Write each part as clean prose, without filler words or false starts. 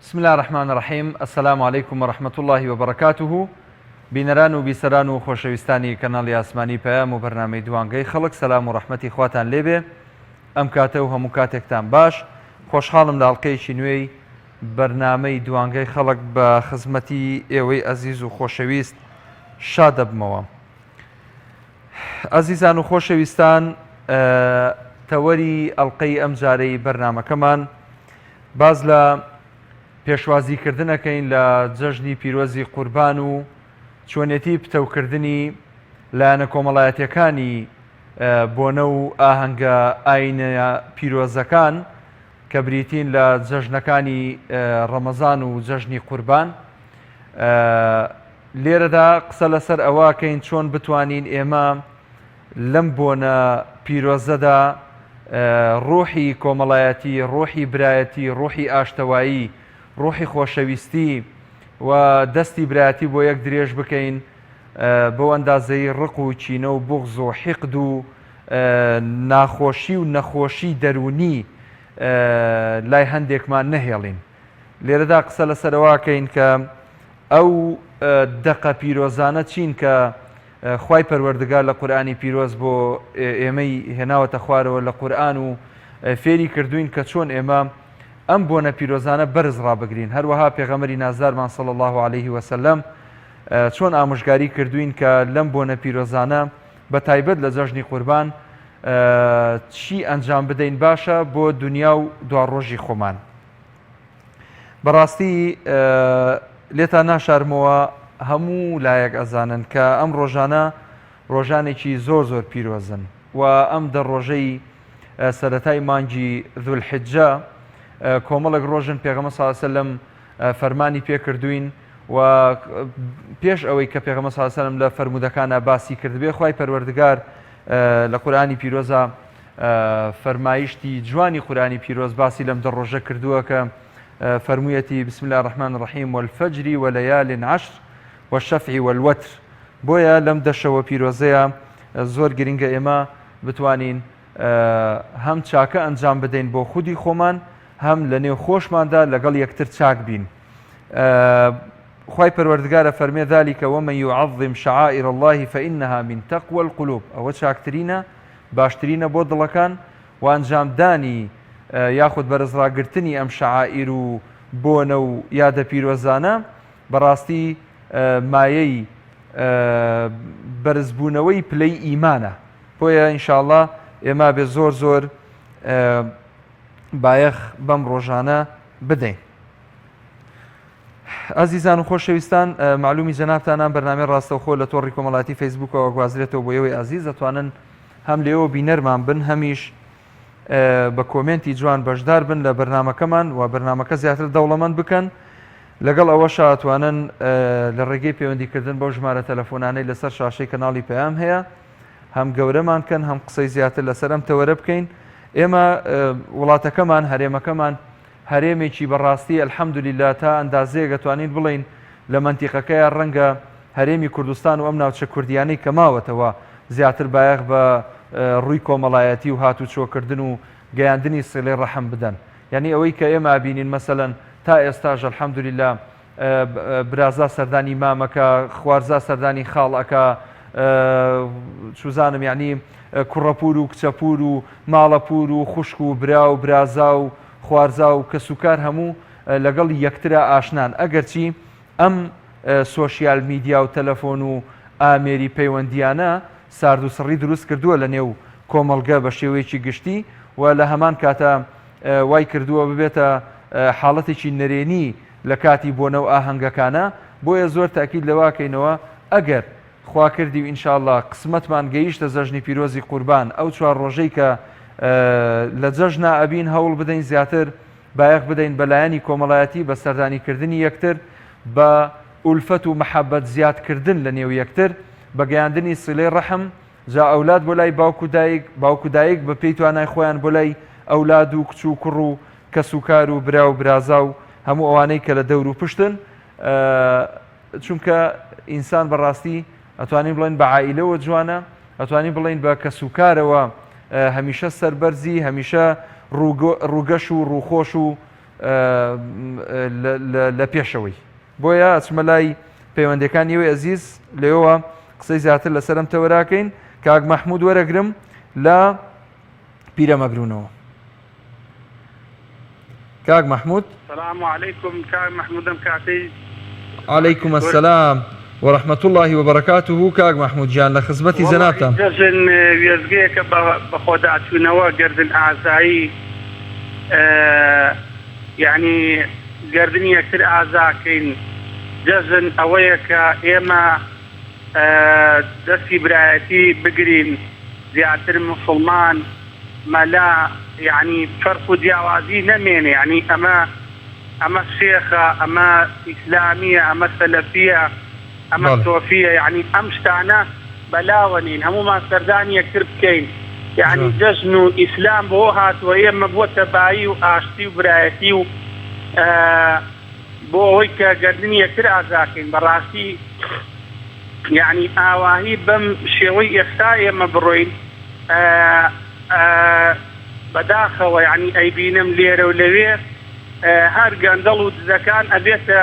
بسم اللە الرحمن الرحیم السلام علیکم و رحمة اللە و بەرەکاته بینەران و بیسەران و خۆشەویستانی کەناڵی ئاسمانی پەیام و بەرنامەی دوانگەی خەڵک سەلام و ڕەحمەتی خواتان لێبێ ئەم کاتە و هەموو کاتێکتان باش خۆشحاڵم لە ئەڵلقەیەکی نوێی بەرنامەی دوانگەی خەڵک بە خزمەتی ئێوەی ئەزیز و خۆشەویست شاد دەبمەوە. ئەزیزان و خۆشەویستان تەوەری ئەڵلقەی ئەم جارەی بەرنمەکەمان باز لە پێشوازیکردنەکەین لە جەژنی پیرۆزی قوربان و چۆنێتی پتەوکردنی لایەنە کۆمەڵایەتەکانی بۆنە و ئاهەنگە ئاینە پیرۆزەکان کە بریتین لە جەژنەکانی ڕەمەزان و جەژنی قوربان. لێرەدا قسە لەسەر ئەوە کەین چۆن بتوانین ئێمە لەم بۆنە پیرۆزەدا ڕۆحی کۆمەڵایەتی، ڕۆحی برایەتی، ڕۆحی ئاشتەوایی، ڕۆحی خۆشەویستی و دەستی برایەتی بۆ یەک درێژ بکەین بەو ئەندازەی ڕق و کینە و بوغز و حیقد و ناخۆشی و نەخۆشی دەروونی لای هەندێکمان نەهێڵین. لێرەدا قسە لەسەر ئەوە کەین کە ئەو دەقە پیرۆزانە چین کە خوای پەروەردگار لە قورئانی پیرۆز بۆ ئێمەی هێناوەتە خوارەوە لە قورئان و فێری کردوین کە چۆن ئێمە ئەم بۆنە پیرۆزانە بەرز ڕابگرین هەروەها پێغەمبەری نازدارمان صلی الله علیه وسلم چۆن ئامۆژگاری کردوین کە لەم بۆنە پیرۆزانە بە تایبەت لە جەژنی قوربان چی ئەنجام بدەین باشە بۆ دنیا و دواڕۆژی خۆمان. بەڕاستی لێتان ناشارمەوە هەموو لایەک ئەزانن کە ئەم ڕۆژانە ڕۆژانێکی زۆر زۆر پیرۆزن و ئەم دە ڕۆژەی سەرەتای مانگی ذولحجە کۆمەڵێک ڕۆژن پێغەمبەر صلی الله علیه وسلم فەرمانی پێکردوین و پێش ئەوەی کە پێغەمبەر صلی الله علیه وسلم لە فەرموودەکانە باسی کردبێ خوای پەروەردگار لە قورئانی پیرۆزە فەرمایشتی جوانی قورئانی پیرۆز باسی لەم دە ڕۆژە کردووە کە فەرموویەتی بسم الله الرحمن الرحیم والفجر وليال عشر والشفع والوتر بۆیە لەم دە شەوە پیرۆزەیە زۆر گرنگە ئێمە بتوانین هەم چاکە ئەنجام بدەین بۆ خودی خۆمان هەم لە نێو خۆشماندا لەگەڵ یەکتر چاک بین خوای پەروەردگارە فەرمێ ذلك ومن يعظم شعائر الله فإنها من تقوى القلوب ئەوە چاکترینە باشترینە بۆ دڵەکان و ئەنجامدانی یاخود بەرزڕاگرتنی ئەم شەعائیر و بۆنە و یادە پیرۆزانە بەڕاستی مایەی بەرزبوونەوەی پلەی ئیمانە بۆیە ئینشاءاللە ئێمە بێ زۆر زۆر بایەخ بەم ڕۆژانە بدەین. ئازیزان و خۆشەویستان معلومی جەنابتانان بەرنامەی ڕاستەوخۆ لە تۆڕی کۆمەڵاتی فەیسبوکەوە گوازرێتەوە بۆ ئێوەی ئازیز دەتوانن هەم لێوە بینەرمان بن هەمیش بە کۆمێنتی جوان بەشدار بن لە بەرنمەکەمان و بەرنمەکە زیاتر دەوڵەمەند بکەن لەگەڵ ئەوەشا توانن لە ڕێگەی پەیوەندیکردن بەو ژمارە تەلەفۆنانەی لەسەر شاشەی کەناڵی پەیام هەیە هەم گەورەمان کەن هەم قسەی زیاتر لەسەر ئەم تەوەرە بکەین ئێمە وڵاتەکەمان هەرێمەکەمان هەرێمێکی بەڕاستی الحمدللە تا ئەندازەیەک ئەتوانین بڵێین لە مەنتیقەکەیا ڕەنگە هەرێمی کوردستان و ئەم ناوچە کوردیانەی کە ماوەتەوە زیاتر بایەخ بە ڕووی کۆمەڵایەتی و هاتوچۆکردن و گەیاندنی سیڵەی ڕەحم بدەن یانی ئەوەی کە ئێمە ئەبینین مەسەلەن تا ئێستاش الحمدللە برازا سەردانی مامەکە خوارزا سەردانی خاڵ ئەکا چوزانم یعنی کوڕەپور و کچەپور و ماڵەپور و خوشک و برا و برازا و خوارزا و کەسوکار هەموو لەگەڵ یەکترا ئاشنان ئەگەرچی ئەم سۆشیال میدیا و تەلەفۆن و ئامێری پەیوەندیانە سارد و سڕی دروست کردووە لە نێو کۆمەڵگە بە شێوەیەکی گشتی و لە هەمان کاتا وای کردووە ببێتە حاڵەتێکی نەرێنی لە کاتی بۆنە و ئاهەنگەکانا، بۆیە زۆر تەئکید لەوە ئەکەینەوە ئەگەر خوا کردی و ان شاء اللە قسمەتمان گەیشتە جەژنی پیرۆزی قوربان ئەو چوار ڕۆژەی کە لە جەژنا ئەبین هەوڵ بدەین زیاتر بایەخ بدەین بە لایەنی کۆمەڵایەتی بە سەردانی کردنی یەکتر بە ئولفەت و مەحەبەت زیاد کردن لە نێو یەکتر بە گەیاندنی سیلەی ڕەحم جا ئەولاد بۆ لای باوک و دایک، باوک و دایک بە پێی توانای خۆیان بۆ لای ئەولاد و کچ و کوڕ و کەس و کار و برا و برازا و هەموو ئەوانەی کە لە دەور و پشتن، چونکە ئینسان بە ڕاستی ئەتوانین بڵێن بە عائیلەوە جوانە، ئەتوانین بڵێین بە کەس و کارەوە هەمیشە سەربەرزی، هەمیشە ڕووگەش و ڕووخۆش و. لە پێشەوەی. بۆیە ئەچمە لای پەیوەندیەکانی ئێوەی ئەزیز لەوێوە قسەی زیاتر لەسەر ئەم تەوەراکەین کاک مەحمود وەرەگرم لە پیرەمەگرونەوە کاک مەحمود. سلام علیکم کاک محمود ئەم کاتەی علیکم السلام ورحمة اللە وبرکاته کاک محمود گیان لە خزمەتی وەڵاهی جەنابتام. جەژن وێستگەیەکە بە بەخۆداچوونەوە گەردن ئازایی یەعنی گەردنی یەکتر ئازاکەین جەژن ئەوەیە کە ئێمە دەستی برایەتی بگرین زیاتر موسڵمان مەلا یەعنی فەرق و جیاوازی نەمێنێ یەعنی ئەمە ئەمە شێخە ئەمە ئیسلامیە ئەمە سەلەفیە ئەمە بەڵێ. سۆفیە یەعنی ئەم شتانە بەلاوە نین هەموومان سەردانی یەکتر بکەین یەعنی جوان. جەژن و ئیسلام بۆ هاتووە ئێمە بۆ تەبایی و ئاشتی و برایەتی و بۆ ئەوەی کە گەردنی یەکتر ئازاکەین بەڕاستی یەعنی ئاواهی بەم شێوەی ئێستا ئێمە بڕۆین بەداخەوە یەعنی ئەیبینم لێرە و لەوێ هەر گەندەڵ و دزەکان ئەبێتە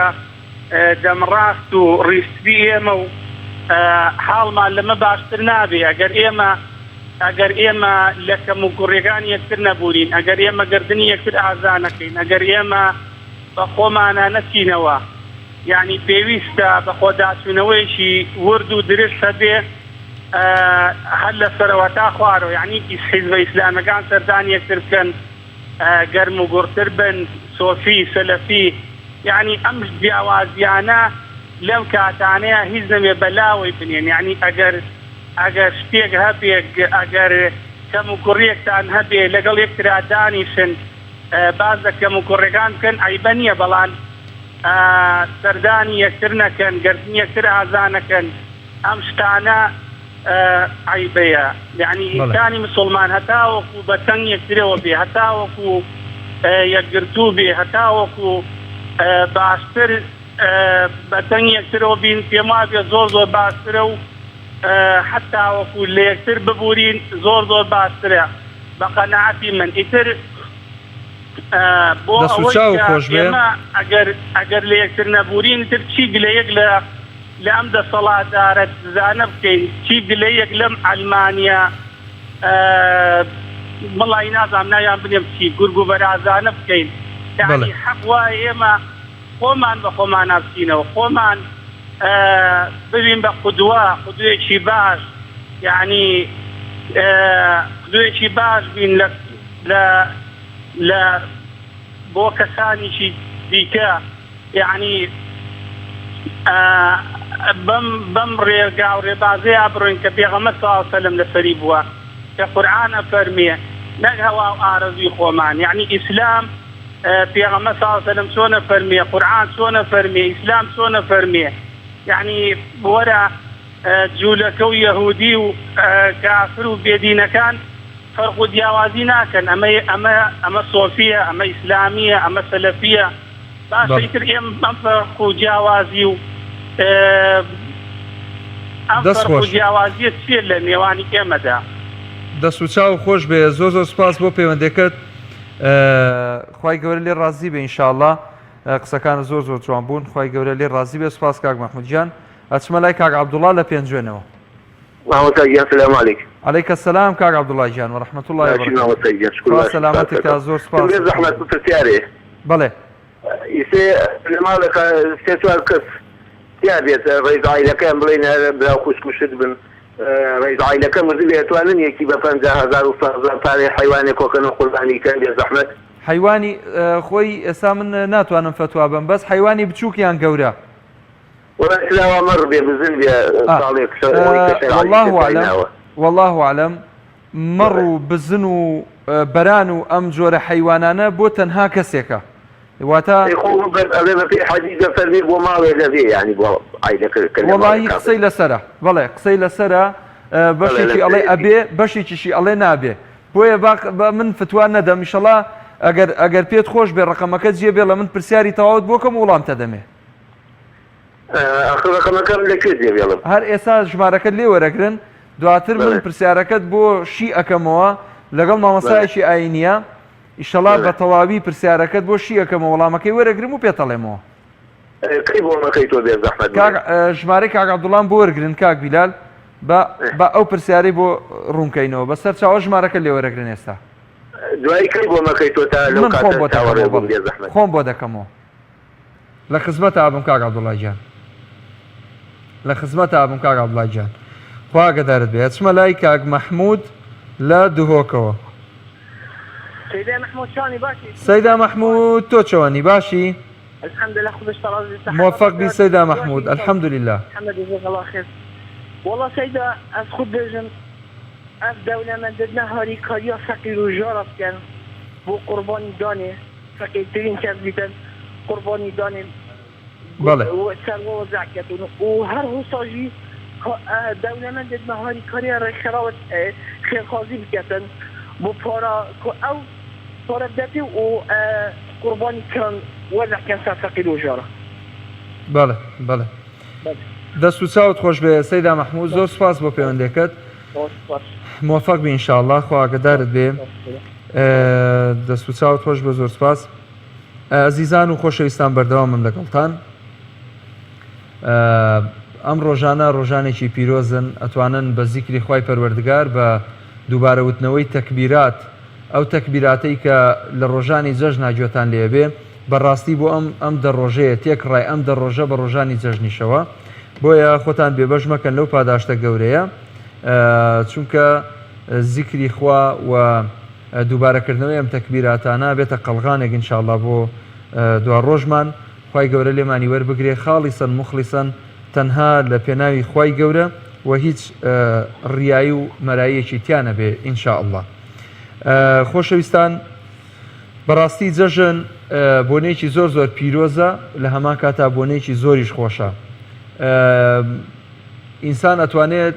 دەمڕاست و ڕیشسپی ئێمە و حاڵمان لەمە باشتر نابێ ئەگەر ئێمە ئەگەر ئێمە لە کەموکوڕیەکانی یەکتر نەبورین ئەگەر ئێمە گەردنی یەکتر ئازا نەکەین ئەگەر ئێمە بە خۆمانا نەچینەوە یانی پێویستە بەخۆداچوونەوەیەکی ورد و درشت هەبێ هەر لە سەرەوە تا خوارەوە یانی حیزبە ئیسلامیەکان سەردانی یەکتر بکەن گەرم و گوڕتر بن سۆفی سەلەفی یانی ئەم جیاوازیانە لەم کاتانەیا هیچ نەبێ بەلاوەی بنێن یانی ئەگەر ئەگەر شتێک هەبێ ئەگەر کەم و کوڕیەکتان هەبێ لەگەڵ یەکترا دانیشن باس لە کەم و کوڕیەکان بکەن عەیبە نیە بەڵام سەردانی یەکتر نەکەن گەردنی یەکتر ئازا نەکەن ئەم شتانە عەیبەیە یەعنی بەڵێ. ئینسانی مسوڵمان هەتاوەکو بە تەنگ یەکترەوە بێ هەتاوەکو یەکگرتوو بێ هەتاوەکو باشتر بە تەنگ یەکترەوە بین پێم وابێ زۆر زۆر باشترە و حەتاوەکو لە یەکتر ببورین زۆر زۆر باشترە بە قەناعەتی من ئیتر بۆ دەست و ئەوەی چاوو کە خۆش بێ. ئێمە ئەگەر ئەگەر لە یەکتر نەبورین ئیتر چی گلەیەک لە لە ئەم دەسەڵاتدارە دزانە بکەین چی گلەیەک لەم عەلمانیە مەڵی نازانم ناویان بنێم چی گورگ و بەرازانە بکەین بەڵێ. یەعنی حەق وایە ئێمە خۆمان بە خۆمانا بچینەوە خۆمان ببین بە قودوە قودوەیەکی باش یەعنی قودوەیەکی باش بین لە لە لە بۆ کەسانیکی دیکە یەعنی بەم بەم ڕێگا و ڕێبازەیا بڕۆین کە پێغەمبەر صلی اللە علیە وسلم لەسەری بووە کە قورئان ئەفەرمێ نەک هەوا و ئارەزووی خۆمان یەعنی ئیسلام پێغەمبەر صلی اللە علیە وسلم چۆن ئەفەرمێ قورئان چۆن ئەفەرمێ ئیسلام چۆن ئەفەرمێ یەعنی وەرە جولەکە و یەهودی و کافر و بێدینەکان فەرق و جیاوازی ناکەن ئەمە ئەمە ئەمە سۆفیە ئەمە ئیسلامیە ئەمە سەلەفیە باشە بەڵێ. ئیتر ئێم ئەم فەرق و جیاوازی و ئەم دەست فەرق و خۆش. جیاوازیە چیە لە نێوانی ئێمەدا؟ دەست و چاو خۆش بێ زۆر زۆر سوپاس بۆ پەیوەندەکەت خوای گەورە لێ ڕازی بێ ئینشاءاللە قسەکانت زۆر زۆر جوان بوون خوای گەورە لێ ڕازی بێ سوپاس کاک مەحمود گیان ئەچمە لای کاک عەبدوڵا لە پێنجوێنەوە. مامۆستا گیان سلام علیک. علیک السلام کاک عبداللە گیان و رحمە اللە باشی وبرکاته. مامۆستا گیان شکر خوا باشی سپاس سەلامەتت دەکەم کا زۆر تم سپاس بێ زەحمەت الحمدللە. پرسیارێ بەڵێ. ئیسێ لە ماڵێکا سێ چوار کەس تیا بێت ڕەئیس عایلەکەیان بڵێین هەر برا و خوشک و شت بن ڕەئیس عایلەکە مردبێ ئەتوانن یەکی بە 50,000 و 100,000 پارەی حەیوانێک کۆکەن و قوربانی کەن بێ زەحمەت؟ حەیوانی خۆی ئێستا من ناتوانم فەتوا بەم بەس حەیوانی بچووک یان گەورە؟ وەڵا کراوە مەڕ بێ بزن بێ ساڵێک ئەوەی کە شەرعی واللە تێدا اعلم ناوە. واللە اعلم مەڕ و بزن و بەران و ئەم جۆرە حەیوانانە بۆ تەنها کەسێکە واتە. ئەی خۆ بەس ئەڵێ بە پێی حەدیس دەفەرمێ بۆ ماڵێک نەبێ یانی بۆ عایلەکە کە لە ماڵێک وەڵاهی کافر. قسەی لەسەرە بەڵێ قسەی لەسەرە بەڵێ بەشێکی ئەڵێ لەسەرێتی. ئەبێ بەشێکیشی ئەڵێ نابێ بۆیە با با من فتوا نەدەم ئیشەڵا ئەگەر ئەگەر پێت خۆش بێ ڕەقەمەکەت جێ بێڵە من پرسیاری تەواوت بۆ کەم و وڵامتە دەمێ. ئاخر ڕەقەمەکەم لە کوێ جێ بێڵم؟ هەر ئێستا ژمارەکەت لێ وەرەگرن دواتر من بەڵێ. پرسیارەکەت بۆ شی ئەکەمەوە لەگەڵ بەڵێ. مامۆستایەکی ئاینیە. ئیشەڵا بە تەواوی پرسیارەکەت بۆ شی ئەکەمەوە وەڵامەکەی وەرەگرم و پێتەڵێمەوە. کەی بۆم ئەکەی تۆ بێ زەحمەت کاک ژمارەی کاک عەبدوڵام بۆ وەرگرن کاک بیلال با با ئەو پرسیارەی بۆ ڕوونکەینەوە بە سەر چاوە ژمارەکە لێ وەرەگرن ئێستا. دوایی کەی بۆم ئەکەی تۆ تا لەو من خۆم کاتە بۆ چاوەڕێ دەکەمەوە بم بەڵێ بێ زەحمەت. خۆم بۆ دەکەمەوە. لە خزمەتا بم کاک عەبدوڵا گیان. لە خزمەتا بم کاک عەبدوڵا گیان. خوا ئاگەدارت بێ. ئەچمە لای کاک مەحمود لە دهۆکەوە. سەیدا مەحمود چۆنی باشی؟ سەیدا مەحمود تۆ چۆنی باشی؟ الحمدلله خوبش ترازی صحت موفق بی سەیدا مەحمود الحمدللە. محمد جزاك الله خير والله سەیدا ئەز خود بێژم ئەف دەولەمەندت هاریکاریا فەقیر و ژارە بکەن بۆ قوربانی دانێ فەقیرترین کەس بیتن قوربانی دانێ بەڵێ. سەر وەزع کەتون و هەر هوساژی دەولەمەندت مە هاریکاریا ڕێکخراوت خێرخوازی بکەتن بۆ پارە کو ئەو پارە بدەتێ و قوربانی کران وەزع کەن سەر فەقیر و ژارە. بەڵێ بەڵێ دەست و چاوت خۆش بێ سەیدا مەحموود زۆر سوپاس بۆ پەیوەندەکەت مۆفەق بی ئینشاءاللە خوا ئاگەدارت بێ دەست و چاوت خۆش بێ زۆر سوپاس ئەزیزان و خۆشەویستان بەردەوامم لەگەڵتان ئەم ڕۆژانە ڕۆژانێکی پیرۆزن ئەتوانن بە زیکری خوای پەروەردگار بە دووبارە وتنەوەی تەکبیرات ئەو تەکبیراتەی کە لە ڕۆژانی جەژنا گوێتان لێ بێ بەڕاستی بۆ ئەم ئەم دە ڕۆژەیە تێکڕای ئەم دە ڕۆژە بە ڕۆژانی جەژنیشەوە بۆیە خۆتان بێبەش مەکەن لەو پاداشتە گەورەیە چونکە زیکری خوا و دووبارەکردنەوەی ئەم تەکبیراتانە بێتە قەڵغانێک ان شاء اللە بۆ دوا ڕۆژمان خوای گەورە لێمانی وەربگرێ خاڵیسەن موخڵیسەن تەنها لە پێناوی خوای گەورە و هیچ ڕیایی و مەراییەکی تیا نەبێ ان شاء اللە خۆشەویستان بەڕاستی جەژن بۆنەیەکی زۆر زۆر پیرۆزە لە هەمان کاتا بۆنەیەکی زۆریش خۆشە ئینسان ئەتوانێت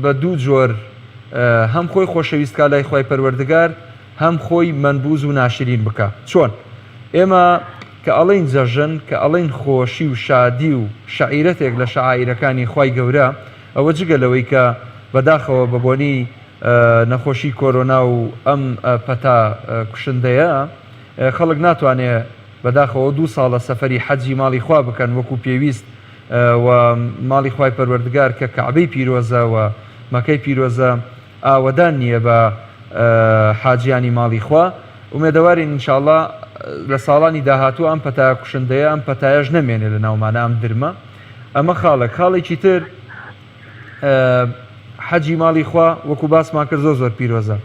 بە دوو جۆر هەم خۆی خۆشەویست کا لای خوای پەروەردگار هەم خۆی مەنبوز و ناشرین بکا چۆن؟ ئێمە کە ئەڵێین جەژن کە ئەڵێین خۆشی و شادی و شەعیرەتێک لە شەعائیرەکانی خوای گەورە ئەوە جگە لەوەی کە بەداخەوە بە بۆنەی نەخۆشی کۆرۆنا و ئەم پەتا کوشندەیە خەڵک ناتوانێ بەداخەوە دوو ساڵە سەفەری حەجی ماڵی خوا بکەن وەکو پێویست و ماڵی خوای پەروەردگار کە کەعبەی پیرۆزە و مەکەی پیرۆزە ئاوەدان نییە بە حاجیانی ماڵی خوا ئومێدەوارین ان شاء اللە لە ساڵانی داهاتوو ئەم پەتایە کوشندەیە ئەم پەتایەش نەمێنێ لە ناومانە ئەم درمە ئەمە خاڵێک خاڵێکی تر حەجی ماڵی خوا وەکو باسمان کرد زۆر زۆر پیرۆزە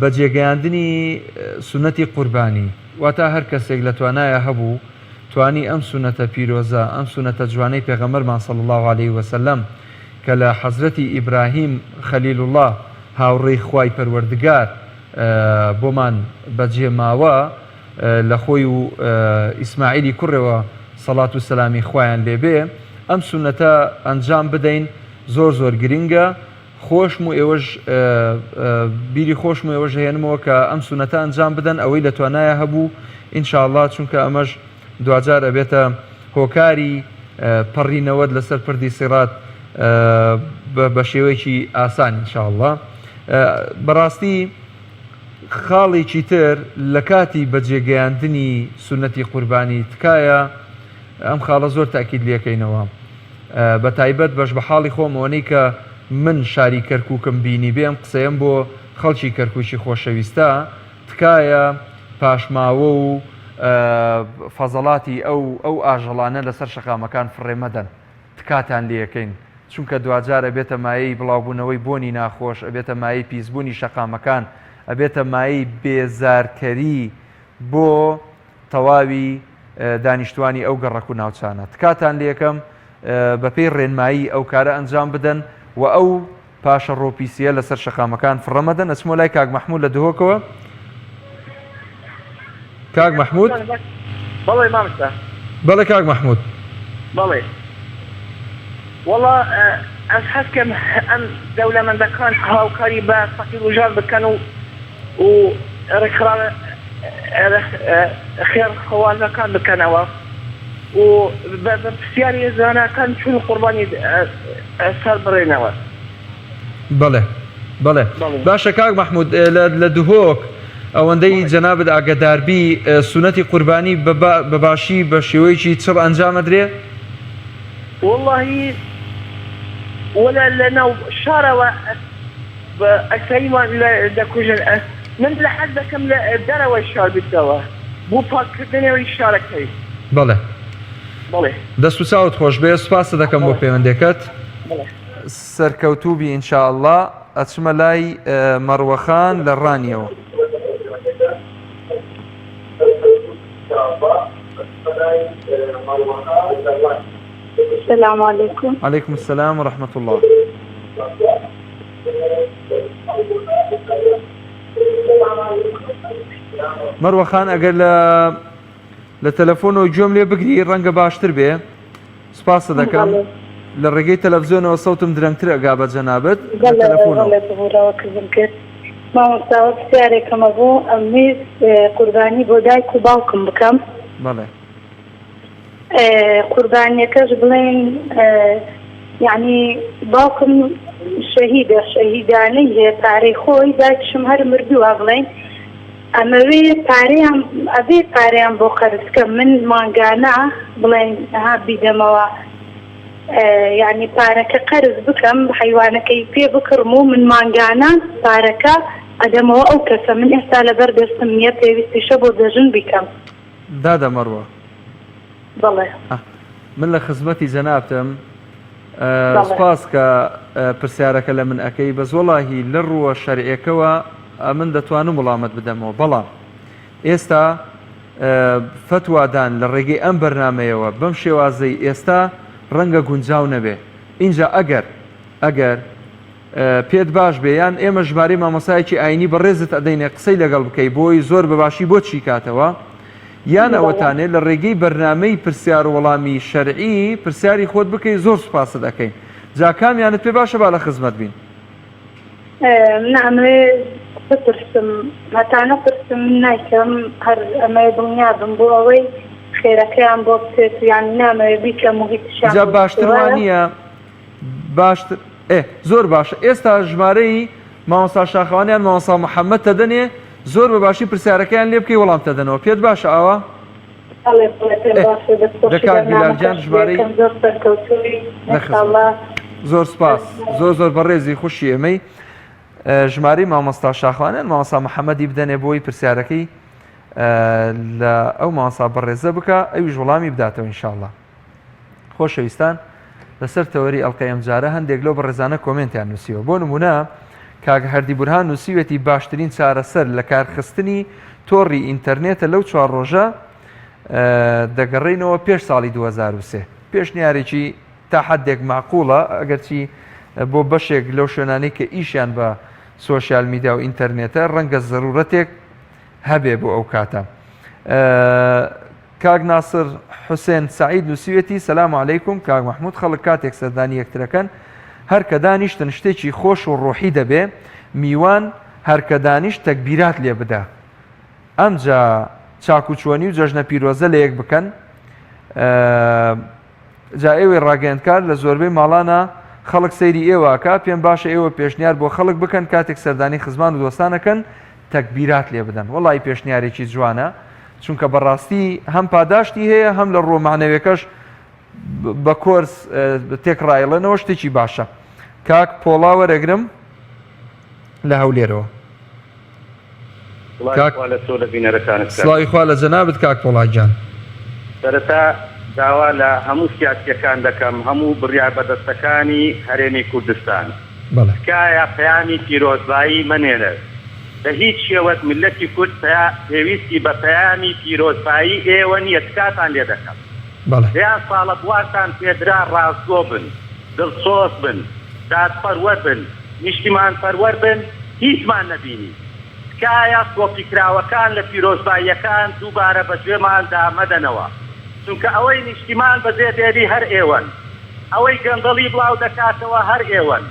بەجێگەیاندنی سونەتی قوربانی واتا هەر کەسێک لە توانایە هەبوو توانی ئەم سوننەتە پیرۆزە، ئەم سوننەتە جوانەی پێغەمبەرمان صلی اللە علیە وسلم کە لە حەزرەتی ئیبراهیم خلیل اللە هاوڕێی خوای پەروەردگار بۆمان بەجێ ماوە لە خۆی و ئیسماعیلی کوڕێوە سەڵات و سەلامی خوایان لێ بێ ئەم سوننەتە ئەنجام بدەین زۆر زۆر گرنگە خۆشم و ئێوەش بیری خۆشم و ئێوەش هێنمەوە کە ئەم سونەتە ئەنجام بدەن ئەوەی لە توانایە هەبوو ان شاء اللە چونکە ئەمەش دواجار ئەبێتە هۆکاری پەڕینەوەت لەسەر پردی سیڕات بە شێوەیەکی ئاسان ان شاء اللە بەڕاستی خاڵێکی تر لە کاتی بەجێگەیاندنی سونەتی قوربانی تکایە ئەم خاڵە زۆر تاکید لەکەینەوە بەتایبەت بەش بەحاڵی خۆم ئەوەنەی کە من شاری کەرکوکم بینیبێ ئەم قسەیەم بۆ خەڵکی کەرکوکی خۆشەویستە تکایە پاشماوە و فەزەڵاتی ئەو ئەو ئاژەڵانە لەسەر شەقامەکان فڕێ مەدەن تکاتان لێکەین چونکە دواجار ئەبێتە مایەی بڵاوبوونەوەی بۆنی ناخۆش ئەبێتە مایەی پیسبوونی شەقامەکان ئەبێتە مایەی بێزارکەری بۆ تەواوی دانیشتوانی ئەو گەڕەک و ناوچانە تکاتان لێکەم بەپێی ڕێنمایی ئەو کارە ئەنجام بدەن و ئەو پاشەڕۆ پیسیە لەسەر شەقامەکان فڕەمەدەن ئەچمۆ لای کاک مەحمود لە دهۆکەوە کاک مەحمود بەڵێ مامۆستا بەڵێ کاک مەحمود بەڵێ وەڵا ئەز حەز کەم ئەم دەولەمەندەکان هاوکاری بە فەقیر و ژار بکەن و و ڕێکخراوە خێرخوازەکان بکەنەوە و بە پرسیاری زاناکان چون قوربانی سەر بڕێنەوە. بەڵێ بەڵێ باشە کاک مەحمود لە دهۆک. ئەوەندەی جەنابت ئاگەداربی سونەتی قوربانی بە باشی بە شێوەیەکی چڕ ئەنجام ئەدرێ؟ وەڵاهی وەلا لە ناو شارەوە ئەکسەریمان دەکوژن من لە حەز دەکەم لە دەرەوەی شار بیتەوە بۆ پاک کردنەوەی شارەکەی. بەڵێ. بەڵێ. دەست و چاوت خۆش بێ سوپاست دەکەم بۆ پەیوەندێکەت. بەڵێ. سەرکەوتوو بی ان شاء اللە ئەچمە لای مەڕوە خان لە ڕانیەوە. سلام علیکم. علیکم السلام و رحمة اللە. مەروە خان ئەگەر لە لە تەلەفۆنەوە گوێم لێ بگری ڕەنگە باشتر بێ سپاست دەکەم لە ڕێگەی تەلەفزیۆنەوە سەوتم درەنگتر ئەگا بە جەنابت لە تەلەفۆنەوە. بەڵێ ببورەوە کزم کرد مامۆستا پرسیارێکم هەبوو ئەمویست قوربانی بۆ دایک و باوکم بکەم. بەڵێ. قوربانیەکەش بڵێین یانی باوکم شەهیدە شەهیدانەی هەیە پارەی خۆی دایکشم هەر مردووە بڵێین ئەمەوێ پارەیان ئەبێ پارەیان بۆ قەرز کەم من مانگانە بڵێن ها بیدەمەوە یعنی پارەکە قەرز بکەم حیوانەکەی پێ بکڕم و من مانگانە پارەکە ئەدەمەوە ئەو کەسە من ئێستا لەبەر دەستم نییە پێویستیشە بۆ جەژن بیکەم. دادە مەڕوە. بەڵێ. من لە خزمەتی جەنابتم سوپاس کە پرسیارەکە لە من ئەکەی بەس وەڵاهی لە ڕووە شەرعیەکەوە ئەمن دەتوانم وڵامت بدەمەوە بەڵام ئێستا فەتوادان لە ڕێگەی ئەم بەرنمەیەوە بەم شێوازەی ئێستا ڕەنگە گونجاو نەبێ ئینجا ئەگەر ئەگەر پێت باش بێ یان ئێمە ژمارەی مامۆستایەکی ئاینی بەڕێزت ئەدەینێ قسەی لەگەڵ بکەی بۆی زۆر بەباشی بۆت شیکاتەوە یان ئەوەتانێ لە ڕێگەی بەرنامەی پرسیار و وەڵامی شەرعی پرسیاری خۆت بکەی زۆر سوپاست ئەکەین جا کامیانت پێ باشە با لە خزمەت بین. من ئەمەوێ بپرسم هەتا نەپرسم من نایکەم هەر ئەمەوێ دڵنیا بم بۆ ئەوەی خێرەکەیان بۆ بچێت یان نامەوێ بیکەم و هیچیان جا بۆ باشتر بچێ وا وایە؟ نییە باشتر ئێ زۆر باشە ئێستا ژمارەی مامۆستا شاخەوان یان مامۆستا محەممەد تەدەنێ زۆر بە باشی پرسیارەکەیان لێ بکەی وەڵام تەدەنەوە پێت باشە ئاوا؟ بەڵێ بەڵێ پێم ئێ باشە دەست دە خۆشی کاک بیلال گیان بەرنامەکەش ژمارەی لێکەم زۆر سەرکەوتووی لە ان شاء اللە خزمەتم زۆر سپاس زۆر زۆر بەڕێزی خوشی ئێمەی ژمارەی مامۆستا شاخوان یان مامۆستا محەممەدی بدەنێ بۆی پرسیارەکەی لە ئەو مامۆستا بەڕێزە بکە ئەویش وەڵامی بداتەوە ان شاء اللە. خۆشەویستان لەسەر تەوەری ئەڵقەی ئەمجارە هەندێک لەو بەڕێزانە کۆمێنتیان نووسیوە بۆ نمونە کاک هەردی بورهان نووسیوێتی باشترین چارەسەر لە کارخستنی تۆڕی ئینتەرنێتە لەو چوار ڕۆژە دەگەڕێینەوە پێش ساڵی 2023 پێشنیارێکی تا حدێک معقوڵە ئەگەرچی بۆ بەشێک لەو شوێنانەی کە ئیشیان بە سۆشیال میدیا و ئینتەرنێتە ڕەنگە زەرورەتێک هەبێ بۆ ئەو کاتە. کاک ناسر حوسێن سەعید نووسیویەتی، سلام علیکم کاک مەحمود خەڵک کاتێک سەردانی یەکترەکەن هەر کە دانیشتن شتێکی خۆش و ڕۆحی دەبێ میوان هەر کە دانیشت تەکبیرات لێ بدا ئەمجا چاک و چۆنی و جەژنە پیرۆزە لە یەک بکەن جا ئێوەی ڕاگەیەندکار لە زۆربەی ماڵانا خەڵک سەیری ئێوە ئەکا، پێم باشە ئێوە پێشنیار بۆ خەڵک بکەن کاتێک سەردانی خزمان و دۆستان ئەکەن تەکبیرات لێ بدەن. وەڵاهی پێشنیارێکی جوانە چونکە بەڕاستی هەم پاداشتی هەیە هەم لە ڕووە مەعنەویەکەش بە کۆرس تێکڕایڵێنەوە شتێکی باشە. کاک پۆڵا وەرەگرم لە هەولێرەوە. سڵاوی کاک خوا لە تۆ لە بینەرەکانت کاک. سڵاوی خوا لە جەنابت کاک پۆڵا گیان. سەرەتا داوا لە هەموو سیاسیەکان دەکەم هەموو بڕیار بەدەستەکانی هەرێمی کوردستان بەڵێ. تکایە پەیامی پیرۆزبایی مەنێنر بە هیچ شێوەک میللەتی کورد پێویستی بە پەیامی پیرۆزبایی ئێوە نیە تکاتان لێ دەکەم بەڵێ. دەیان ساڵە بوارتان پێدرا ڕاستگۆ بن دڵسۆز بن دادپەروەر بن نیشتیمانپەروەر بن هیچمان نەبینی. تکایە کۆپیکراوەکان لە پیرۆزباییەکان دووبارە بەگوێماندا مەدەنەوە چونکە ئەوەی نیشتیمان بەجێ دێلی هەر ئێوەن ئەوەی گەندەڵی بڵاو دەکاتەوە هەر ئێوەن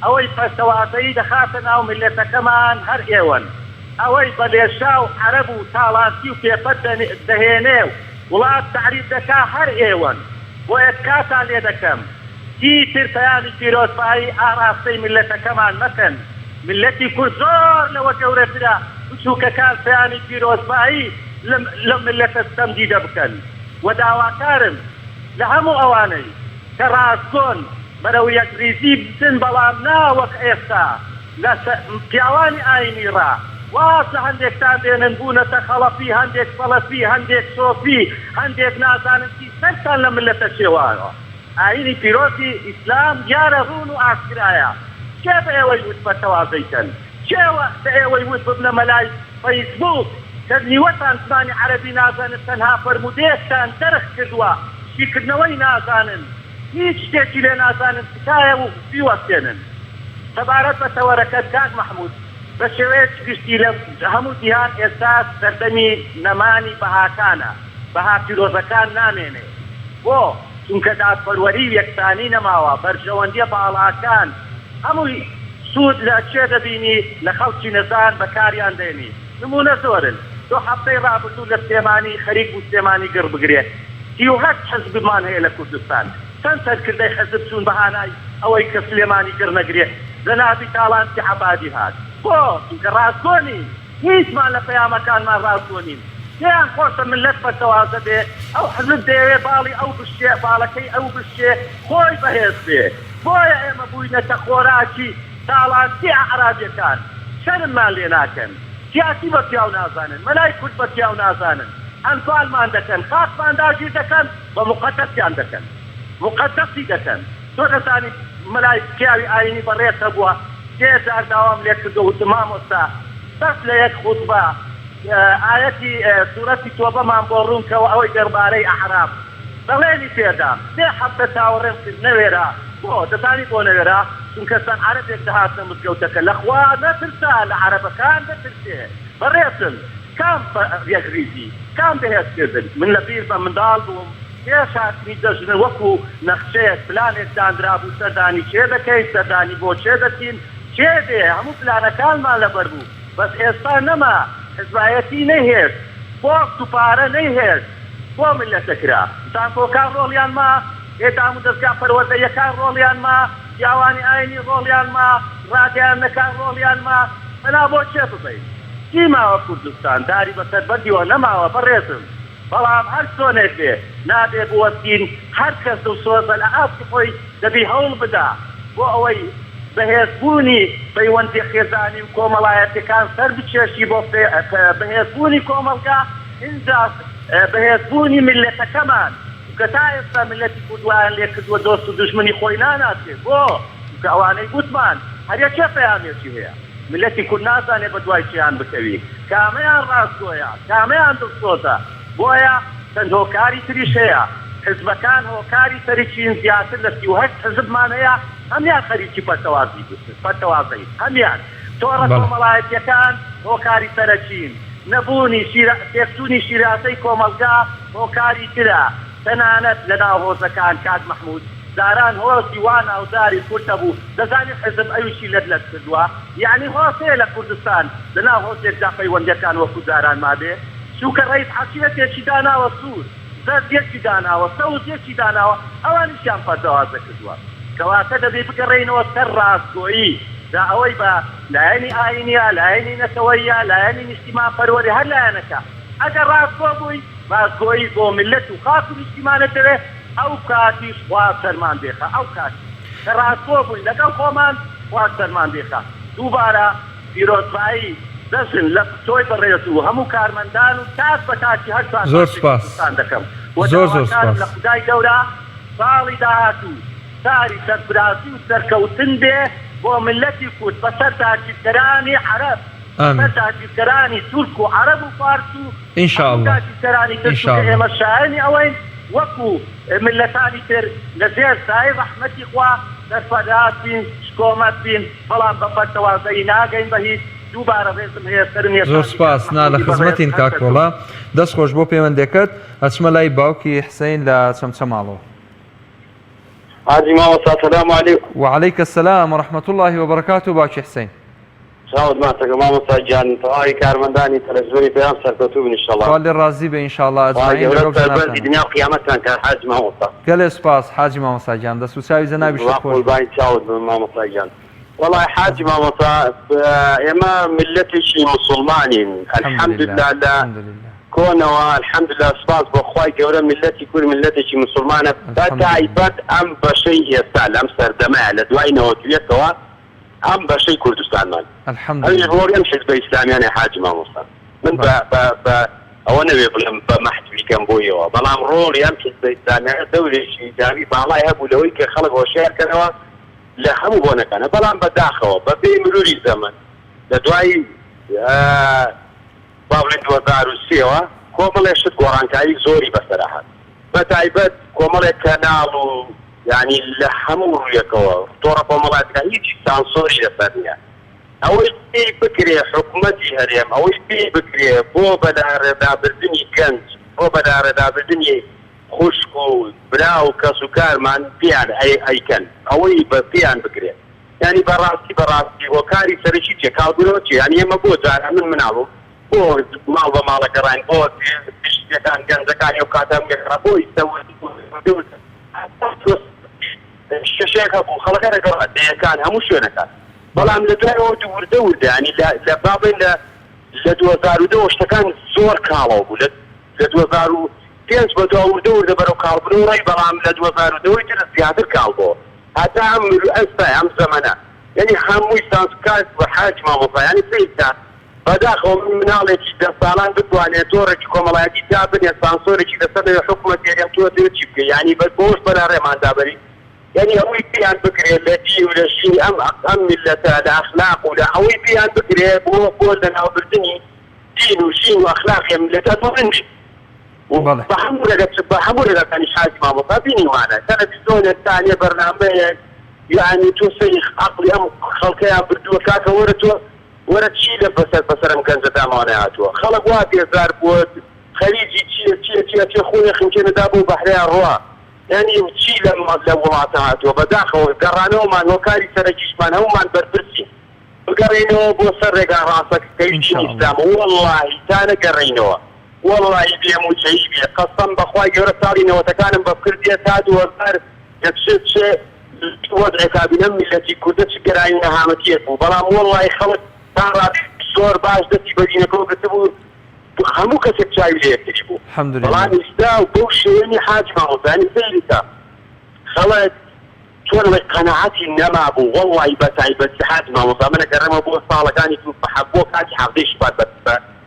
ئەوەی پەرتەوازەیی دەخاتە ناو میللەتەکەمان هەر ئێوەن ئەوەی بە لێشاو عەرەب و تاڵانچی و پێپەت دەهێنێ و وڵات تەعریب دەکا هەر ئێوەن بۆیە تکاتان لێ دەکەم چیتر پەیامی پیرۆزبایی ئاڕاستەی میللەتەکەمان مەکەن، میللەتی کورد زۆر لەوە گەورەترە بچوکەکان پەیامی پیرۆزبایی لەم میللەتە ستەمدیدە بکەن و داواکارم لە هەموو ئەوانەی کە ڕاستگۆن بەرەو یەکڕیزی بچن بەڵام نا وەک ئێستا لە پیاوانی ئاینی ڕا واز لە هەندێکتان بێنن بوونەتە خەڵەفی هەندێک سەڵەفی هەندێک سۆفی هەندێک نازانم چی سەرتان لە مللەتە شێواوە ئاینی پیرۆزی ئیسلام دیارە ڕوون و ئاشکرایە کێ بە ئێوەی وت پەرتەوازەی کەن کێ بە ئێوەی وت ببنە مەلای فەیسبووک کە نیوەتان زمانی عەرەبی نازانن تەنها فەرموودەیەکتان دەرخ کردووە شیکردنەوەی نازانن هیچ شتێکی لێ نازانن تکایە و بیوەستێنن. سەبارەت بە تەوەرەکەت کاک مەحمود بە شێوەیەکی گشتی لە هەموو جیهان ئێستا سەردەمی نەمانی بەهاکانە بەها پیرۆزەکان نامێنێ بۆ؟ چونکە دادپەروەری و یەکسانی نەماوە بەرژەوەندیە باڵاکان هەمووی سوود لە کێ دەبینی لە خەڵکی نەزان بەکاریان دێنی نموونە زۆرن تۆ هەفتەی ڕابردوو لە سلێمانی خەریک بوو سلێمانی گڕ بگرێ 38 حزبمان هەیە لە کوردستان چەند سەرکردەی حزب چوون بە هانای ئەوەی کە سلێمانی گڕ نەگرێ جەنابی تاڵانچی عەبادی هات بۆ؟ چونکە ڕاستگۆ نین هیچمان لە پەیامەکانمان ڕاستگۆ نین پێیان خۆشە مللەت پەرتەوازە بێ ئەو حزب دەیەوێ باڵی ئەو بشکێ باڵەکەی ئەو بشکێ خۆی بەهێز بێ بۆیە ئێمە بووینەتە خۆراکی تاڵانچی ئەعرابیەکان شەرممان لێ ناکەن سیاسی بە پیاو نازانن مەلای کورد بە پیاو نازانن ئەنفالمان دەکەن خاکمان داگیر دەکەن بە موقەدەسیان دەکەن موقەدەسی دەکەن تۆ دەزانی مەلای پیاوی ئاینی بەڕێز هەبووە سێ جار داوام لێ کردووە وتم مامۆستا بەس لە یەک خوتبە ئایەتی سورەتی تۆبەمان بۆ ڕوون کەوە ئەوەی دەربارەی ئەعراب بەڵێنی پێدام سێ هەفتە چاوەڕێم کرد نەوێرا بۆ دەزانی بۆ نەوێرا چونکە چەند عەرەبێک دەهاتنە مزگەوتەکە لە خوا نەترسا لە عەرەبەکان دەترسێ بەڕێزم کام یەکڕیزی کام بەهێز کردن من لە بیرمە منداڵ بووم پێش هاتنی جەژن وەکو نەخشەیەک پلانێک دانرابوو سەردانی کێ دەکەین سەردانی بۆ کێ دەچین کێ دێ هەموو پلانەکانمان لەبەر بوو بەس ئێستا نەما حزبایەتی نەیهێشت پۆست و پارە نەیهێشت بۆ میللەتە کرا زانکۆکان ڕۆڵیان ما ئێ دامودەزگا پەروەردەییەکان ڕۆڵیان ما پیاوانی ئاینی ڕۆڵیان ما ڕاگەیاندنەکان ڕۆڵیان ما پەنا بۆ کێ ببەین چی ماوە کوردستان داری بەسەر بەردیوە نەماوە بەڕێزم بەڵام هەر چۆنێک بێ نابێ بوەستین هەر کەس دڵسۆزە لە ئاستی خۆی دەبی هەوڵ بدا بۆ ئەوەی بەهێزبوونی پەیوەندیە خێزانی و کۆمەڵایەتیەکان سەر بکێشی بۆ بەهێزبوونی کۆمەڵگا ئینجا بەهێزبوونی میللەتەکەمان چونکە تا ئێستا میللەتی کورد وایان لێکردووە دۆست و دوژمنی خۆی ناناسێ بۆ؟ چونکە ئەوانەی گوتمان هەر یەکێ پەیامێکی هەیە میللەتی کورد نازانێ بەدوای کێیان بکەوی کامەیان ڕاستگۆیە کامەیان دڵسۆزە بۆیە چەند هۆکاری تریش هەیە حزبەکان هۆکاری سەرکین زیاتر لە 38 حزبمان هەیە هەمیان خەریکی پەرتەوازی پەرتەوازەین هەمیان تۆڕە بەڵێ. کۆمەڵایەتیەکان هۆکاری سەرەکین نەبوونی شیرا تێکچوونی شیرازەی کۆمەڵگا هۆکاری ترە تەنانەت لەناو هۆزەکان کاک مەحمود جاران هۆزی وا ناوداری کورد هەبوو دەزانی حزب ئەویشی لەت لەت کردوە یەعنی هۆز هەیە لە کوردستان لەناو هۆزێکدا پەیوەندیەکان وەکو جاران مابێ چونکە ڕەئیس عەشیرەتێکی داناوە سور زەرد یەکی داناوە سەوز یەکی داناوە ئەوانیشیان پەردەوازە کردوە کەواتە دەبێ بگەڕێینەوە سەر ڕاستگۆیی جا ئەوەی بە لایەنی ئاینیە لایەنی نەتەوەییە لایەنی نیشتیمانپەروەری هەر لایەنەکە ئەگەر ڕاستگۆ بووی ڕاستگۆیی بۆ میللەت و خاک و نیشتیمانت دەوێ ئەو کاتیش خوا سەرمان دێخا ئەو کاتیش کە ڕاستگۆ بووین لەگەڵ خۆمان خوا سەرمان دێخا دووبارە پیرۆزبایی جەژن لە تۆی بەڕێز و هەموو کارمەندان و تاک بە تاکی هەر چوار زۆر پارچەی سوپاس کوردستان دەکەم و زۆر زۆر داواکارم سوپاس. لە خودای گەورە ساڵی داهاتوو ساری سەرفرازی و سەرکەوتن بێ بۆ میللەتی کورد بەسەر داگیرکەرانی عەرەب ئامین. بەسەر داگیرکەرانی تورک و عەرەب و فارس و ان شاء هەموو اللە داگیرکەرانی تر ان شاء چونکە اللە. ئێمە شایەنی ئەوەین وەکو میللەتانی تر لە ژێر سایەی ڕەحمەتی خوا سەرفەراز بین شکۆمەند بین بەڵام بە پەرتەوازەیی ناگەین بە هیچ دووبارە ڕێزم هەیە سەرم زۆر یەساندی کاک سوپاس نا لە مەحمودی بەڕێز خزمەتین هەر کاک سەرکەوتوو. پۆڵا دەست خۆش بۆ پەیوەندیەکەت ئەچمە لای باوکی حسین لە چەمچەماڵەوە. حاجی مامۆستا سلام علیکم. وعلیک السلام ورحمة اللە وبرکاته باوکی حسین. چاوت ماچەکەم مامۆستا گیان تەواوی کارمەندانی تەلەفزیۆنی پەیام سەرکەوتوو بن ئیشەڵا. خوا لێ ڕازی بێ ئینشاڵڵا خوای ئەجمەعین گەورە لەگەڵ سەربەرزی جەنابتانا. دنیا و قیامەتتان کات حاجی مامۆستا. گەلێ سوپاس حاجی مامۆستا گیان دەست و چاوی جەنابیشت وەڵا خۆش بێ. قوربانی چاوت بم مامۆستا گیان. وەڵای حاجی مامۆستا ئێمە میللەتێکی موسوڵمانین الحمدللە لە کۆنەوە الحمدللە سوپاس بۆ خوای گەورە میللەتی کورد میللەتێکی موسوڵمانە بە تایبەت ئەم بەشەی ئێستا لەم سەردەمەیە لە دوای 91ەوە ئەم بەشەی کوردستانمان ئەویش ڕۆڵی ئەم حیزبە ئیسلامیانەیە حاجی مامۆستا من بە بە بە ئەوە نەوێ بڵێم بە مەحجبی کەم بۆیەوە بەڵام ڕۆڵی ئەم حیزبە ئیسلامیانە دەورێکی ئیجابی باڵای هەبوو لەوەی کە خەڵک هۆشیار کەنەوە لە هەموو بۆنەکانە بەڵام بە داخەوە بە پێی مروری زەمەن لە دوای با بڵێین 2003 ەوە کۆمەڵێ شت گۆڕانکاری زۆری بەسەرا هات بە تایبەت کۆمەڵێک کەناڵ و یانی لە هەموو ڕوویەکەوە تۆڕە کۆمەڵاتەکان هیچ سانسۆری لەسەر نییە ئەوەی پێی بکرێ حکومەتی هەرێم ئەوەی پێی بکرێ بۆ بەلاڕێدابردنی گەنج بۆ بەلاڕێدابردنی خوشک و برا و کەس و کارمان پێیان ئەیکەن ئەوەی بە پێیان بکرێ یانی بە ڕاستی بە ڕاستی هۆکاری سەرەکی چیە کاڵبوونەوە چیە یانی ئێمە بۆ جاران من مناڵ بووم بۆ ماڵ بە ماڵە گەڕاین بۆ گشتیەکان گەنجەکانی ئەو کاتە هەموو گەڕا بۆ ئیستا ورد ورد هەتا تۆ شەشێک هەبوو خەڵەکە دەگەڕا دێیەکان هەموو شوێنەکان بەڵام لە دوای ئەوە وردە وردە یانی لە لە با بڵێین لە لە 2002 ەوە شتەکان زۆر کاڵەوە بوو لە لە 2005 بەدوا وردە وردە بەرەو کاڵبوونەوە ڕۆی بەڵام لە 2010 ی تر زیاتر کاڵ بۆوە هەتا ئەم ئێستا ئەم زەمەنە یانی هەمووی سانس کاک حاجی مامۆستا یانی سەیر کە بەداخەوە من مناڵێکی دە ساڵان بتوانێ تۆڕێکی کۆمەڵایەتی دابنێ سانسۆرێکی لەسەر نەوێ حکومەت هەرێم تۆ ئەتەوێ چی بکەی یانی بەس بەوەش بەلا ڕێمان دابەری یانی ئەوەی پێیان بکرێ لە دین و لە ژینی ئەم ئەم میللەتە لە ئەخلاق و لە ئەوەی پێیان بکرێ بۆ بۆ لەناوبردنی دین و ژین و ئەخلاقی ئەم میللەتە دوورن بین و بەڵێ. بە هەموو ڕێگە چ بە هەموو ڕێگاکانیش حاجی مامۆستا بینیومانە تەلەفیزۆنێک تانیە بەرنامەیەک یانی تۆ سەیری عەقڵی ئەم خەڵکەیان بردووە کاکە وەرە تۆ وەرە چی لە بەسەر بەسەر ئەم گەنجە داماوە نەهاتووە خەڵک وا بێزار بووە خەریکی چیە چیە چیە چیە خۆی خنکێنە دا بۆ بەحرەیان ڕوا یانی چی لەم لەم وڵاتە هاتووە بەداخەوە گەڕانەوەمان هۆکاری سەرەکیشمان هەموومان بەرپرسین بگەڕێینەوە بۆ سەر ڕێگا ڕاستەکەی ان دینی شاء اللە. ئیسلام وەڵاهی تا نەگەڕێینەوە وەڵاهی بێ موچەیی بێ قەسەم بەخوای گەورە ساڵی نەوەتەکانم بەفکر دێ تا 2000 دەچێ چ وەزعێکا بین ئەم میللەتی کوردە چ گەرانی و نەهامەتیەک بوو بەڵام وەڵاهی خەڵک تا ڕادەیەکی زۆر باش دەستی بە دینەکەوە گرتبوو هەموو کەسێک چاوی لە یەکتری بوو الحمد لله. بەڵام ئیستا بەو شێوەیە نیە حاجی مامۆستا یانی سەیری کە خەڵک چۆن ئەڵێی قەناعەتی نەمابوو وەڵڵاهی بەتایبەتی حاجی مامۆستا من ئەگەڕێمەوە بۆ ساڵەکانی دوو بۆ کاتی حەڤدەی شوبات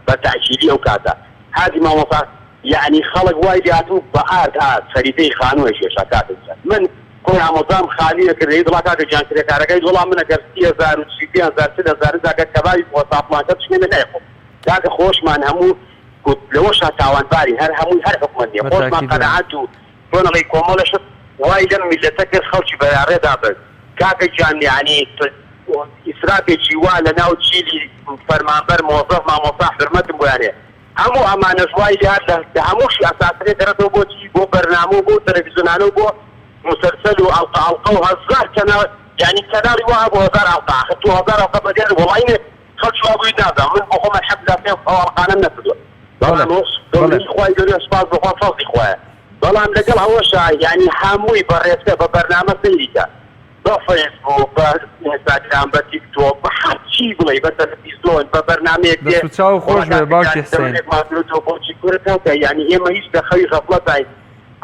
بە تەئکیدی ئەو کاتە حاجی مامۆستا یەعنی خەڵک وای لێهاتبوو بە ئارد ئارد خەریتەی خانوو ئەکێشا کاکە گیان من خۆی ئامۆزام خانوویە کرد ئەی وڵا کاکە گیان کرێکارەکەی وڵا من ئەگەر 30 هەزار و 45 هەزار 40 هەزار ئینجا گەر کەبابی بخوا ساپڵانکە بشکێنە نایخۆم کاکە خۆشمان هەموو لەوەشا تاوانبارین هەر هەمووی هەر حکومەت نیە خۆشمان بەتاکید وایە. قەناعەت و چۆن ئەڵێی کۆمەڵێ شت وای لەم میللەتە کرد خەڵکی بەلاڕێدا برد کاکە گیان یانی ئیسرافێکی وا لەناو جیلی فەرمانبەر مۆزەف مامۆستا حورمەتم بۆیان هەیە هەموو ئەمانەش وای لێهات لە هەمووشی ئەساسەکەی گەڕێتەوە بۆ چی بۆ بەرنامە و بۆ تەلەفیزۆنانە و بۆ موسەلسەل و ئەڵقە ئەڵقە و هەزار کەناڵ یانی کەناڵی وا هەبوو هەزار ئەڵقە ئاخر تۆ هەزار ئەڵقە بەگەر وەڵای نە خەڵکی وا بووی نازانم من بۆ خۆم الحمدللە پێم ئەو ئەڵقانەم نەکردووە بەڵێ بەڵام بەڵێ. گەورەی خوای گەورەیە سوپاس بۆ خوا فەزڵی خوایە بەڵام لەگەڵ ئەوەشا یانی هەمووی بە ڕێچکە بە بەرنامە سەیری کە بە فەیسبووک بە ئینستاگرام بە تیک تۆک بە هەرچی بڵێی بە تەلەفیزۆن بە بەرنامەیەک دێ دەست و چاو وەڵا خۆش بێ کاکە باوکی گیان حسین. دەورێکمان گرتووە بۆچی کورە کاکە یانی ئێمە هیچ لە خەوی غەفڵەتاین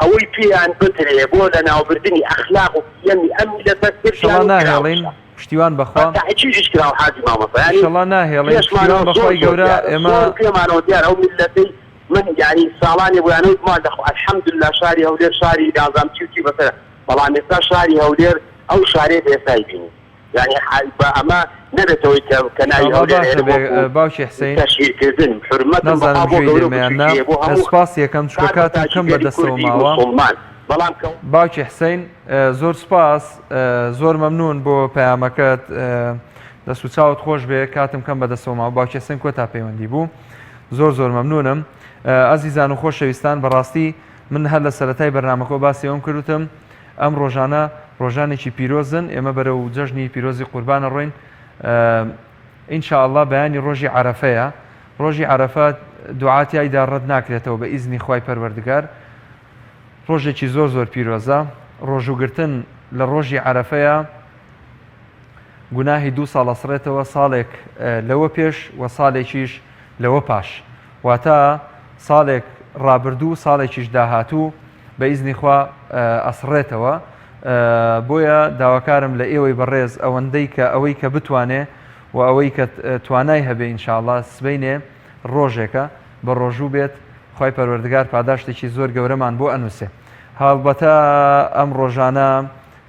ئەوەی پێیان بکرێ بۆ لەناوبردنی ئەخلاق و قیەمی ئەم میللەتە ئیشەڵا کردیان و ناهێڵین کراویشە. پشتیوان بە بەخوا. تەئکیدیش کراوە حاجی مامۆستا یانی ئیشەڵا ناهێڵین پشتیوان پێشمانەوە زۆر بەخوای زۆر گەورە دیارە ئێمە. زۆر پێمانەوە دیارە ئەو میللەتەی من یانی ساڵانێ بوو یانەوت ما لە الحمدللە شاری هەولێر شاری نازانم چی و چی بەسەر بەڵام ئێستا شاری هەولێر ئەو شارەیە کە ئێستای بینی یانی بە ئەمە نەبێتەوەی کە کە ناوی ئیشەڵا هەولێر باشە ئێرە بێ وەکوو باوکی حسین. تەشهیر کردن حورمەتم بەخوا نازانم بۆ گوێی گەورە و لێمە یان نا بچووکی هەیە بۆ هەموو سوپاسی ئەکەم چونکە شار بە کاتم تاکی کەم گەلی بەدەستەوە کوردی ماوە. موسوڵمان بەڵام کە باوکی حسین زۆر سوپاس زۆر مەمنون بۆ پەیامەکەت دەست و چاوت خۆش بێ کاتم کەم بەدەستەوە ماوە باوکی حسین کۆتا پەیوەندی بوو زۆر زۆر مەمنونم ئازیزان و خۆشەویستان بەڕاستی من هەر لە سەرەتای بەرنامەکەەوە باسی ئەوم کردوتم ئەم ڕۆژانە ڕۆژانێکی پیرۆزن ئێمە بەرەو جەژنی پیرۆزی قوربانە ڕۆین ان شاء اللە بەیانی ڕۆژی عەرەفەیە ڕۆژی عەرەفە دوعا تیایدا ڕەت ناکرێتەوە بە ئیزنی خوای پەروەردگار ڕۆژێکی زۆر زۆر پیرۆزە ڕۆژووگرتن لە ڕۆژی عەرەفەیە. گوناهی دوو ساڵ ئەسڕێتەوە ساڵێک لەوە پێش و ساڵێکیش لەوە پاش واتە ساڵێک ڕابردوو ساڵێکیش داهاتوو بە ئیزنی خوا ئەسڕێتەوە بۆیە داواکارم لە ئێوەی بەڕێز ئەوەندەی کە ئەوەی کە بتوانێ و ئەوەی کە توانای هەبێ ئینشاءاللە سبەینێ ڕۆژێکە بە ڕۆژوو بێت خوای پەروەردگار پاداشتێکی زۆر گەورەمان بۆ ئەنووسێ هەڵبەتە ئەم ڕۆژانە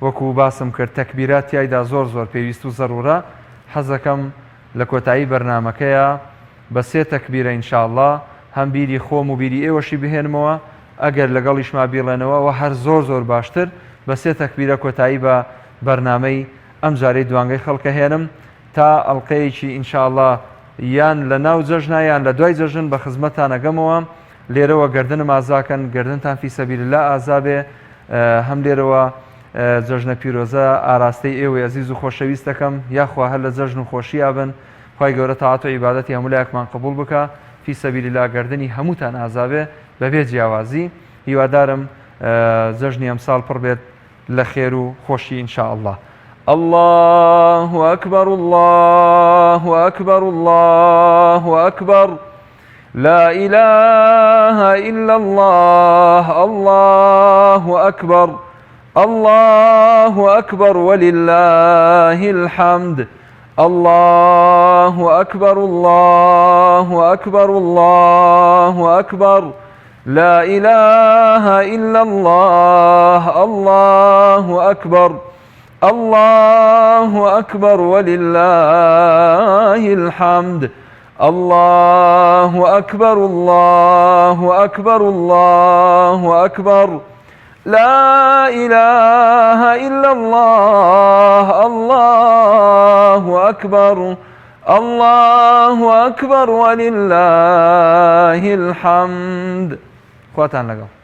وەکو باسم کرد تەکبیرات تیایدا زۆر زۆر پێویست و زەرورە حەزەکەم لە کۆتایی بەرنامەکەیا بە سێ تەکبیرە ان شاء اللە هەم بیری خۆم و بیری ئێوەشی بهێنمەوە ئەگەر لەگەڵیشما بیڵێنەوە وە هەر زۆر زۆر باشتر بە سێ تەکبیرە کۆتایی بە بەرنامەی ئەم جارەی دوانگەی خەڵکە هێنم تا ئەڵقەیەکی ان شاء اللە یان لە ناو جەژنا یان لە دوای جەژن بە خزمەتتان ئەگەمەوە لێرەوە گەردنم ئازاکەن گەردنتان فی سبیل اللە ئازابێ هەم لێرەوە جەژنە پیرۆزە ئاراستەی ئێوەی ئەزیز و خۆشەویست دەکەم یاخوا هەر لە جەژن و خۆشیا بن خوای گەورە تاعەت و عیبادەتی هەموو لایەکمان قبوڵ بکا فی سبیل اللە گەردنی هەمووتان ئازابێ بەبێ جیاوازی هیوادارم جەژنی ئەمساڵ پڕ بێت لە خێر و خۆشی ان شاء اللە. اللە اکبر اللە اکبر اللە اکبر لا اله الا اللە اللە اکبر اللە اکبر ولله الحمد اللە اکبر اللە اکبر اللە اکبر لا اله الا اللە اللە اکبر اللە اکبر ولله الحمد اللە اکبر اللە اکبر اللە اکبر لا اله الا اللە اللە اکبر اللە اکبر ولله الحمد خواتان لەگەڵ.